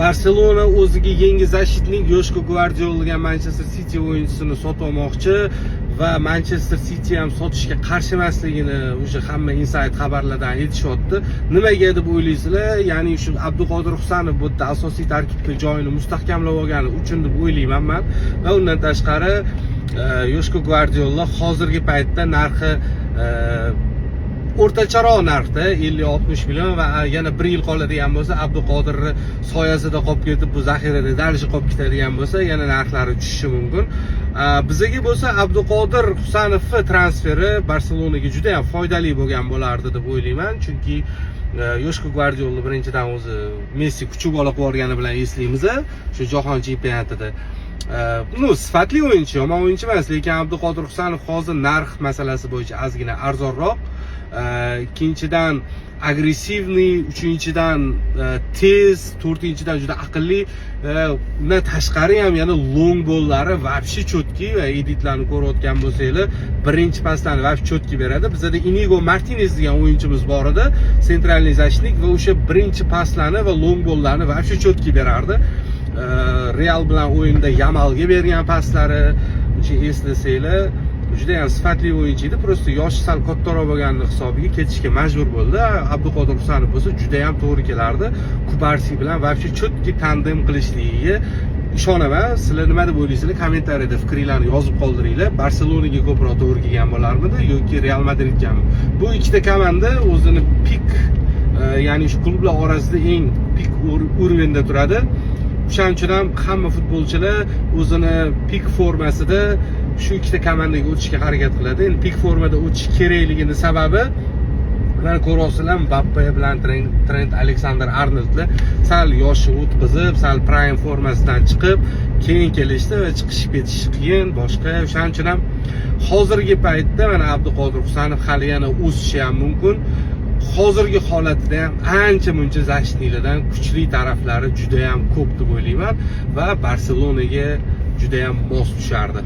Barselona o'ziga yangi защитник Yoshko Gvardiol degan Manchester City o'yinchisini sotib olmoqchi va Manchester City ham sotishga qarshi emasligini o'sha hamma inside xabarlardan aytishyapti. Nimaga deb o'ylaysizlar? Ya'ni shu Abduqodir Husanov bu yerda asosiy tarkibda joyini mustahkamlab olgani uchun deb o'ylayman man. Va undan tashqari Yoshko Gvardiola hozirgi paytda narxi o'rtacharoq narxda, 50-60 million va yana bir yil qoladigan bo'lsa, Abduqodirni soyasida qolib ketib, bu zaxirada дальше qolib ketadigan bo'lsa, yana narxlari tushishi mumkin. Bizaga bo'lsa Abduqodir Husanovni transferi Barselonaga juda ham foydali bo'lgan bo'lardi deb o'ylayman, chunki Yoshko Gvardiolni birinchidan o'zi Messi kuchuk bola qilib yuborgani bilan eslaymiz shu jahon chempionatida. Ну, sifatli o'yinchi, yomon o'yinchi emas, lekin Abduqodir Husanov hozir narx masalasi bo'yicha ozgina arzonroq. Ikkinchidan, агрессивный, uchinchidan, tez, to'rtinchidan, juda aqlli. Undan tashqari ham yana long ballari вообще четкий va editlarni ko'rayotgan bo'lsanglar, birinchi paslarni вообще четкий beradi. Bizada Inigo Martinez degan o'yinchimiz bor edi, центральный защитник, va o'sha birinchi paslarni va long balllarni вообще четкий berardi. Real bilan o'yinda Yamalga bergan paslari, o'sha eslasanglar, juda ham sifatli o'yinchi edi. Просто yoshi sal kattaroq bo'lgani hisobiga ketishga majbur bo'ldi. Abduqodir Husanov bo'lsa juda ham to'g'ri kelardi. Kubarsi bilan вообще четкий tandem qilishligiga ishonaman. Sizlar nima deb o'ylaysizlar? Kommentariyada fikringlarni yozib qoldiringlar. Barselonaga ko'proq to'g'ri kelgan bo'larmidi yoki Real Madridgami? Bu ikkita komanda o'zini пик, ya'ni shu klublar orasida eng пик уровень da turadi. O'shaning uchun ham hamma futbolchilar o'zini пик formasida shu ikkita komandaga o'tishga harakat qiladi. Endi пик formada o'tish kerakligini sababi, mana ko'ryapsizlar, Mbappe bilan Trent Aleksander Arnoldlar sal yoshi o'tkazib, sal prime formasidan chiqib, keyin kelishdi va chiqishib ketishi qiyin boshqa. O'shaning uchun ham hozirgi paytda mana Abduqodir Husanov hali yana o'sishi ham mumkin. Hozirgi holatida ham ancha muncha защитник lardan kuchli taraflari juda ham ko'p deb o'ylayman va Barselonaga juda ham mos tushardi.